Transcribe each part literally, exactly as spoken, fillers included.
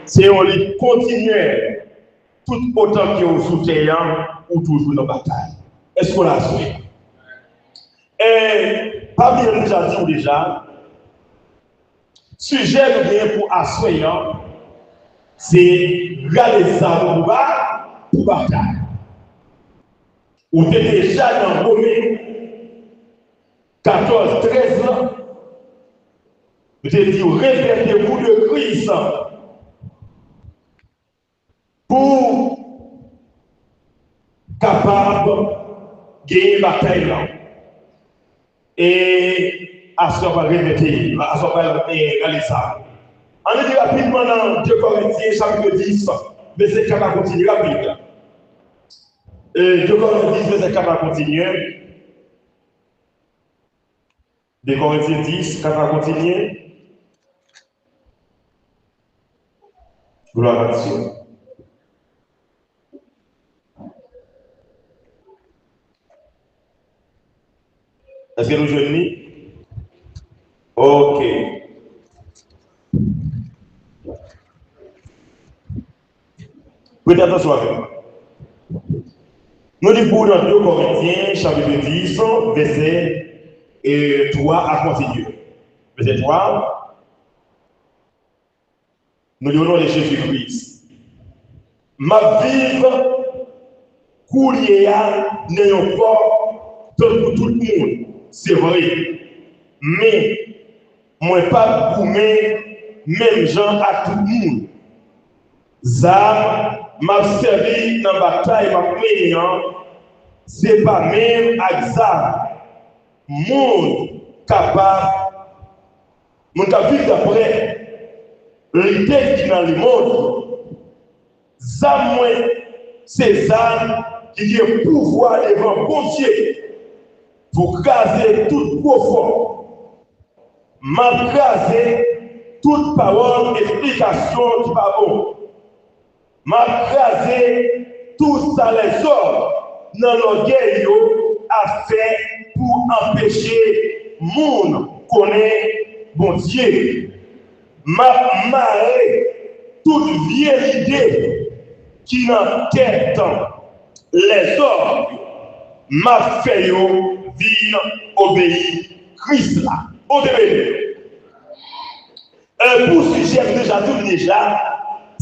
Se yon lit kontinyèl. Tout otan ke w sou tè a, ou toujou nan batay. Èske w la aswè? E, pa bliye m deja di w deja, sijè nou genyen pou aswè a, se rale zam pou ba, pou batay. Ou te deja nan Women katòz trèz lan, nou te di, revêtez-vous de Christ, pou kapab genyen batay lan. E aswè pral revète, aswè pral, e, rale sa. Ann li rapidman nan de Korentyen, chapit dis, vèsè kat a kontinye, rapid. E, de Korentyen dis, vèsè kat a kontinye. De Korentyen dis, kat a kontinye. Glwa a Dye. Èske nou jwenn li? Ok. Prete atansyon avè m. Nou li pou w nan de Korentyen, chapit dis, vèsè, e, twa a kontinye. Vèsè twa, nou li o non de Jezi Kris. M ap viv koulye a nan yon kò tankou tout moun, se vre. Men, mwen p ap goumen menm jan ak tout moun. Zam m ap sèvi nan batay m ap mennen an, se pa menm ak zam moun kapab, moun k ap viv daprè lide ki nan lemonn yo. Zam mwen, se zam ki gen pouvwa devan Bondye pou kraze tout gwo fò. M ap kraze tout pawòl esplikasyon ki pa bon. M ap kraze tout sa lèzòm nan lògèy yo ap fè pou anpeche moun konnen Bondye. M ap mare tout vye lide ki nan tèt lèzòm yo. M ap fè yo vin obeyi Kris la. Bondye beni. E, pou sijè m deja di w deja,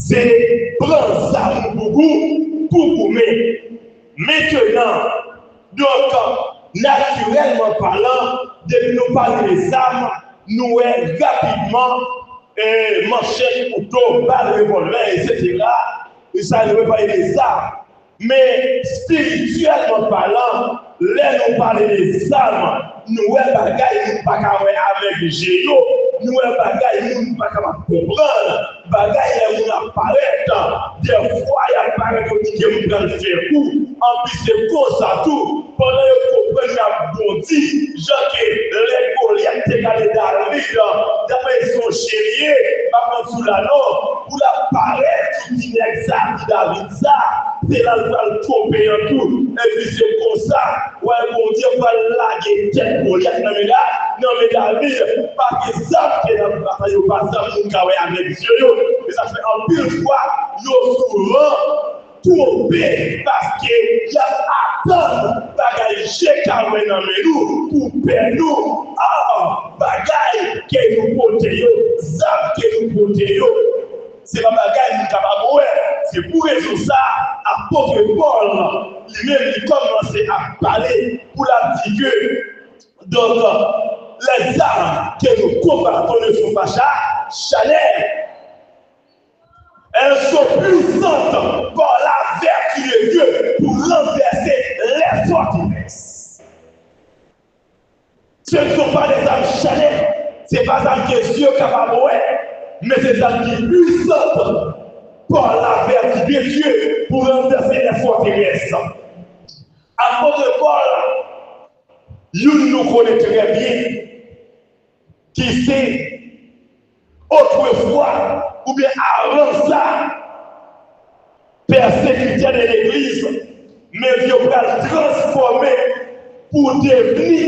se pran zam ou pou gou-, pou goumen. Mentenan, donk, natirèlman palan, depi nou pale de zam, nou wè rapidman, e, manchèt, kouto, bal, revòlvè, etsetera. E sa, nou pale de zam. Men, espirityèlman palan, lè nou pale de zam, nou wè bagay moun pa ka wè avèk je yo, nou wè bagay moun pa kapab konprann, bagay lè moun ap parèt, dèfwa y ap parèt, yo di ke moun pral fè kou, anpi se konsa tou, pandan yo konprann y ap bondi, jan ke lè Golyat te gade David, daprè se yon je l ye, m ap mande w la non, pou l ap parèt sou ti nèg sa, ti David sa, se la l pral twonpe an tou. Epi se konsa, w wè Bondye pral lage tèt Golyat nan men Da-, nan men David, paske zam ke l ap batay yo pa zam moun ka wè avèk je yo. E sa fè anpil fwa, yo souvan twonpe, paske y ap atann bagay je ka wè nan men nou pou pè nou. A, bagay ke nou pote yo, zam ke nou pote yo, se pa bagay moun kapab wè. Se pou rezon sa a, apot Pòl, li menm, li kòmanse ap pale pou l ap di ke, donk, les armes que nous combattons ne sont pas cha-, charnelles. Elles sont puissantes par la vertu de Dieu pour renverser les forteresses. Ce ne sont pas des armes charnelles, se pa zam ke zye kapab wè, men se zam ki pwisant par la vertu de Dieu pour renverser les forteresses. Apot Pòl, youn nou konnen trè byen, ki se otrefwa oubyen avan sa, pèsekitè de legliz, men yo pral transfòme pou devni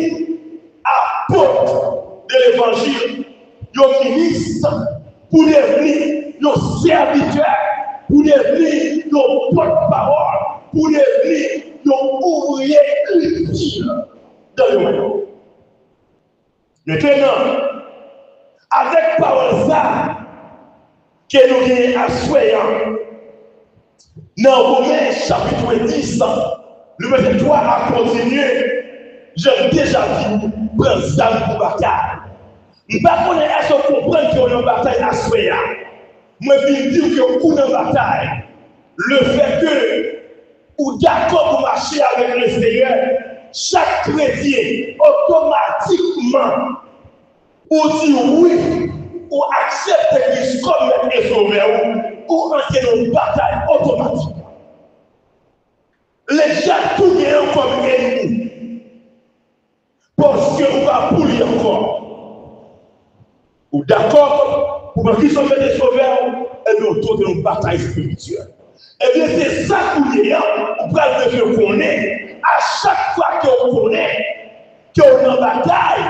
apot de levanjil, yo minis pou devni yon sèvitè, pou devni yon pòtpawòl, pou devni yon ouvriye itil nan yon reyonn. Mentenan, avèk pawòl sa ke nou genyen aswè a, nan Women chapit dis, li vèsè twa a kontinye, jan m deja di w, pran zam pou batay. M pa konnen èske w konprann ke w nan batay aswè a. Mwen vin di w ke ou nan batay. Lefètke ou dakò pou mache avèk Lesenyè, chak kretyen otomatikman ou di wi, ou aksepte Kris kòm Mèt e Sovè w, ou antre nan batay otomatikman. Ledyab tou genyen w kòm ènmi, paske ou pa pou li ankò. Ou dakò pou pran Kris kòm Mèt e Sovè w, ebyen, ou tou antre nan batay espirityèl. Ebyen, se sa kounye a, ou pral bezwen konnen, a chak fwa ke w konnen ke w nan batay,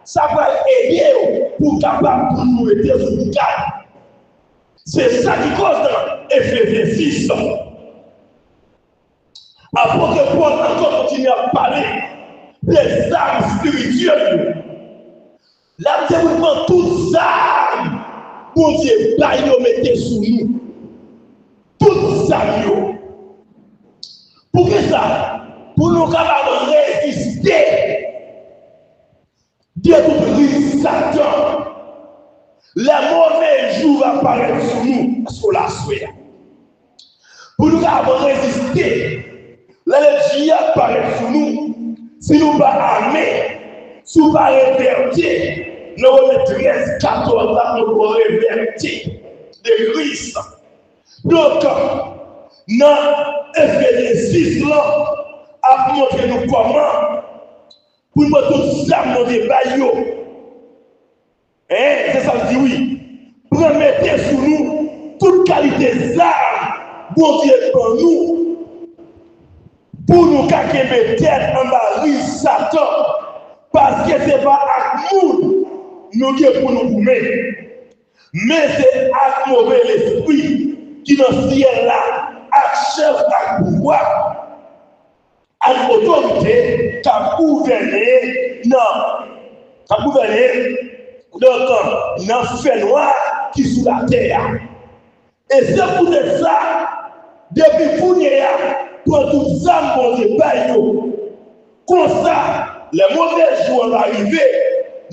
sa pral ede w pou w kapab toujou rete sou boukad. Se sa ki koz nan Efezyen sis, apot Pòl ankò kontinye ap pale de zam espirityèl yo. L ap di pou n pran tout zam Bondye bay yo mete sou nou. Tout zam yo. Poukisa? Pou nou kapab reziste de tout riz Satan. Lè move jou va parèt sou nou, èske w la aswè a? Pou nou kapab reziste, lè ledyab parèt sou nou, si nou pa ame, si w pa revète, nan Women trèz katòz la, nou pran revète de Kris. Donk, nan Efezyen sis lan, ap montre nou kòman pou n pran tout zam Bondye bay yo. Hein, se sa l di wi. Pran mete sou nou tout kalite zam Bondye ban nou pou nou ka kenbe tèt anba riz Satan, paske se pa ak moun nou gen pou nou goumen, men se ak move lespri ki nan syèl la, ak chèf ak pouvwa, ak otorite k ap gouvène nan, k ap gouvène, donk, nan fènwa ki sou latè a. E se poutèt sa, depi kounye a, pran tout zam Bondye bay yo. Konsa, lè move jou an va rive,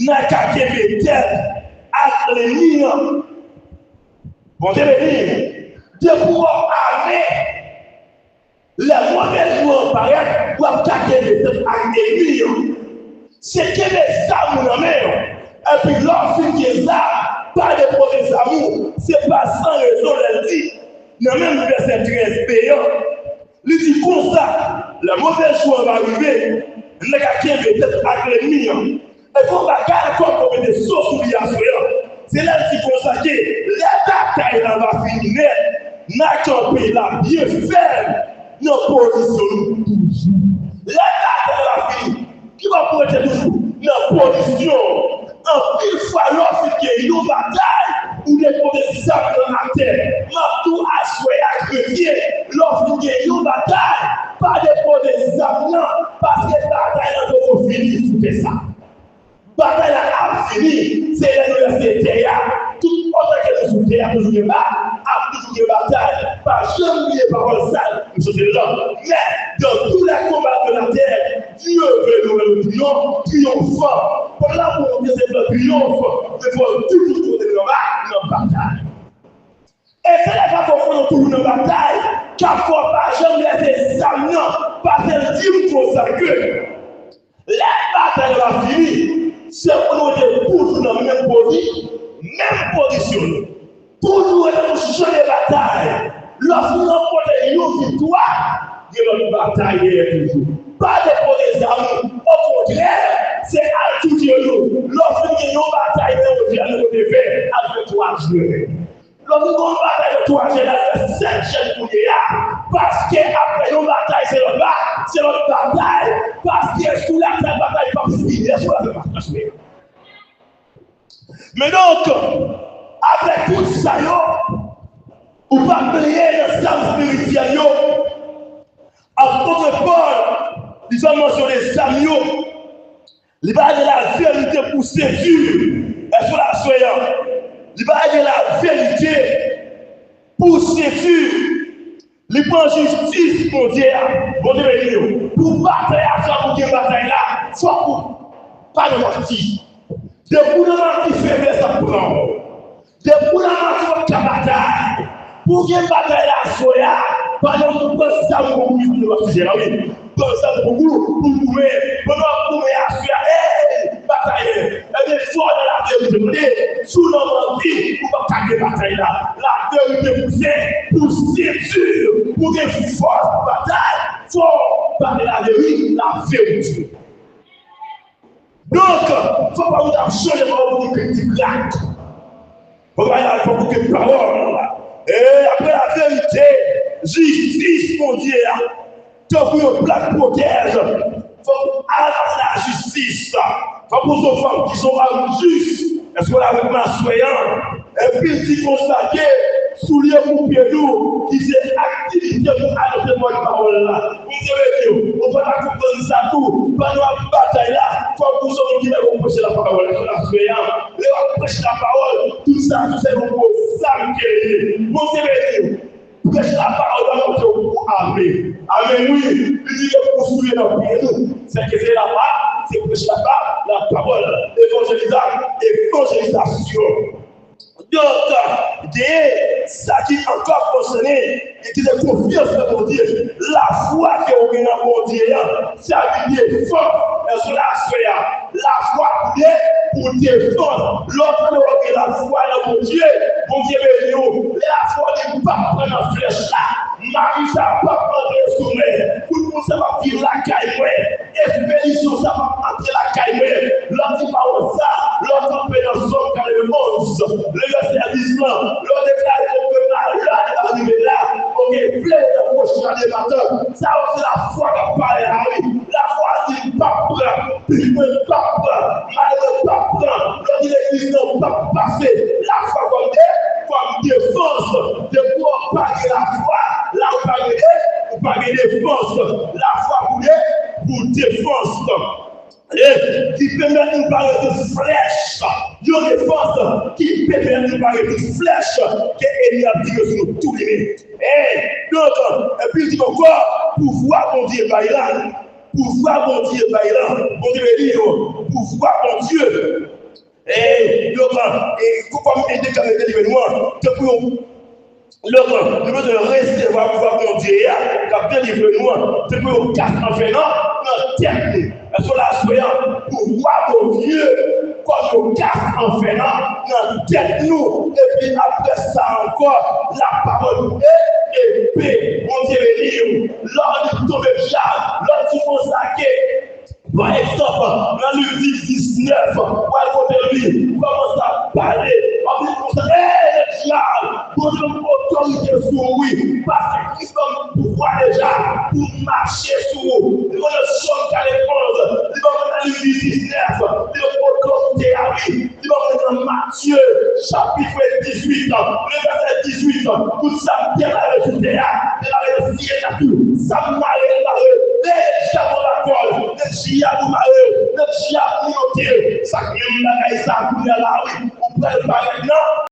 n a ka kenbe tèt ak lènmi an. Bondye beni. Depi w ame, lè move jou an parèt, w ap ka kenbe tèt ak ènmi an. Se kenbe zam ou nan men w. Epi lè w fin gen zam, pa depoze zam ou. Se pa san rezon lè l di, nan menm vèsè trèz B an, li di konsa, lè move jou an va rive, n a ka kenbe tèt ak lènmi an. E gon bagay ankò pou mete so sou li aswè an. Se lè l di konsa ke lè batay la va fini nèt, n a kanpe la byen fèm nan pozisyon nou toujou. Lè batay la fini, ki w ap rete toujou nan pozisyon. Anpil fwa, lè w fin gen yon batay, ou depoze zam nan atè. M ap di w aswè a, kretyen, lè w fin gen yon batay, pa depoze zam nan, paske batay la poko fini sou tè sa. Batay la ap fini, se lè nou lese tè a. Tout otan ke nou sou tè a, toujou gen ba, ap toujou gen batay. Pa janm bliye pawòl sa, nou soti la. Mais dans tous les combats de la terre, Dieu veut nous rendre triomph-, triomphants. Pou la pou Bondye se nan triyonf, men fò nou toujou kote nou anba nan batay. E se lè k ap fè w konnen w toujou nan batay, k ap fè w pa janm lese zam nan, paske l di m konsa ke lè batay la fini, se pou nou rete toujou nan menm pozi-, menm pozisyon nou. Toujou rete nan chan de batay. Lòske nou ranpòte yon viktwa, gen lòt batay dèyè toujou. Pa depoze zam ou. Okontrè, se al toujou yo. Lòske gen yon batay nan yon vi a, nou devè al fè twa jèn. Lòske gen yon batay nan twa jèn, al fè sèt jèn kounye a. Paske apre yon batay, se lòt ba-, se lòt batay. Paske sou latè, batay p ap fini. Èske w la fè batay? Men donk, Apre tout sa yo, ou pa bliye nan zam espirityèl yo. Apot Pòl, li fè mansyone zam yo. Li pa di laverite pou senti. Èske w la swe a? Li pa di laverite pou senti. Li pran jistis Bondye a. Bondye beni yo. Pou batay a, fòk ou gen batay la, fòk ou pa nan manti. Depi w nan manti, feblès ap pran w. Depi w nan manti, w ap ka batay. Pou w gen batay la, aswè a, pandan w pran zam pou w goumen, w ap sijè la, wi. Pran zam pou w, pou w goumen. Pandan w ap goumen, aswè a, ey, batayè. Ebyen, fò w nan laverite, tande. Si w nan manti, ou p ap ka gen batay la. Laverite pou sè, pou senti, pou gen fòs pou batay, fò w pale laveri-, laverite. Donk, fò pa ou t ap chanje pawòl pou ki kritik la. Fò pa ou t ap chanje pawòl. E apre laverite, jistis Bondye a. Tankou yon plak pwotèj. Fòk ou al nan lajistis. Fòk ou se yon fanm ki se yon fanm jis. Èske w la avèk m aswè a? Epi l di konsa ke soulye pou pye nou, ki se aktivite pou anonse bon pawòl la. Bondye beni w. Ou pa ta konprann sa tou. Pandan w ap batay la, fòk ou se yon moun ki lè w preche lapawòl la, aswè a. Lè w ap preche lapawòl, tout sa, tout se yon gwo zam ke l ye. Bondye beni w. Preche lapawòl la montre w pou ame. Ame, wi. Li di ke pou soulye nan pye nou. Sèke se la pa, se preche la pa, lapawòl. Evanjelizasyon, evanjelizasyon. Donk, gen sa ki ankò konsène, e ki se konfyans nan Bondye. Lafwa ke w gen nan Bondye a, sa ki defans, èske w la aswè a? Lafwa pou de, pou defans. Lè w tande w gen lafwa nan Bondye, Bondye beni w. Lè lafwa w di m p ap pran nan flèch la, mari sa p ap antre sou mwen, kout moun sa p ap viv lakay mwen, espedisyon sa p ap antre lakay mwen. Lè w di pawòl sa, lè w kanpe nan Sòm katrevenn onz, lè w fè sèvis lan, lè w deklare ke malè a pa rive la, oke, plede nan pwochen a de matan. Sa yo se lafwa k ap pale la, wi. Lafwa di m p ap pran, pit mwen p ap pran, mari mwen p ap pran, lòt legliz nan p ap pase. Lafwa kòm de, kòm defans. Depi w pa gen lafwa, la ou pa gen de, ou pa gen defans. Lafwa pou de, pou defans. E ki pèmèt nou pare tout flèch. Yon defans ki pèmèt nou pare tout flèch ke ènmi ap tire sou nou tou li menm. E, donk, epi l di ankò, pouvwa Bondye bay la. Pouvwa Bondye bay la. Bondye beni yo. Pouvwa Bondye. E, donk, e, kòm e deklare delivre nou an, tankou yon Donk, nou bezwen resevwa pouvwa Bondye a k ap delivre nou an. Se pou yon kas an fè nan, nan tèt nou. Èske w la aswè a? Pouvwa Bondye kòm yon kas an fè nan, nan tèt nou. Epi apre sa ankò, lapawòl e, epe. Bondye beni w. Lè w tonbe dyab, lè w di konsa ke Pa egzanp, nan Lik dis, diznèf, w al kote li, kòmanse ap pale, w ap di konsa, ey, ledyab, Bondye ban m otorite sou ou, wi, paske Kris ban m pouvwa deja pou m mache sou ou. Li ban m nan Sòm katrevenn onz, li ban m nan Lik dis, diznèf, li ban m otorite a, wi. Li ban mwen nan Matye, chapit dizuit, le vèsè dizuit, tout sa m deklare sou tè a, deklare nan syèl la tou. Sa m mare, mare. E dyab, ou lakòz. E dyab, ou mare. E dyab, ou note. Sa k menm bagay sa, kounye a la, wi. Ou pral parèt nan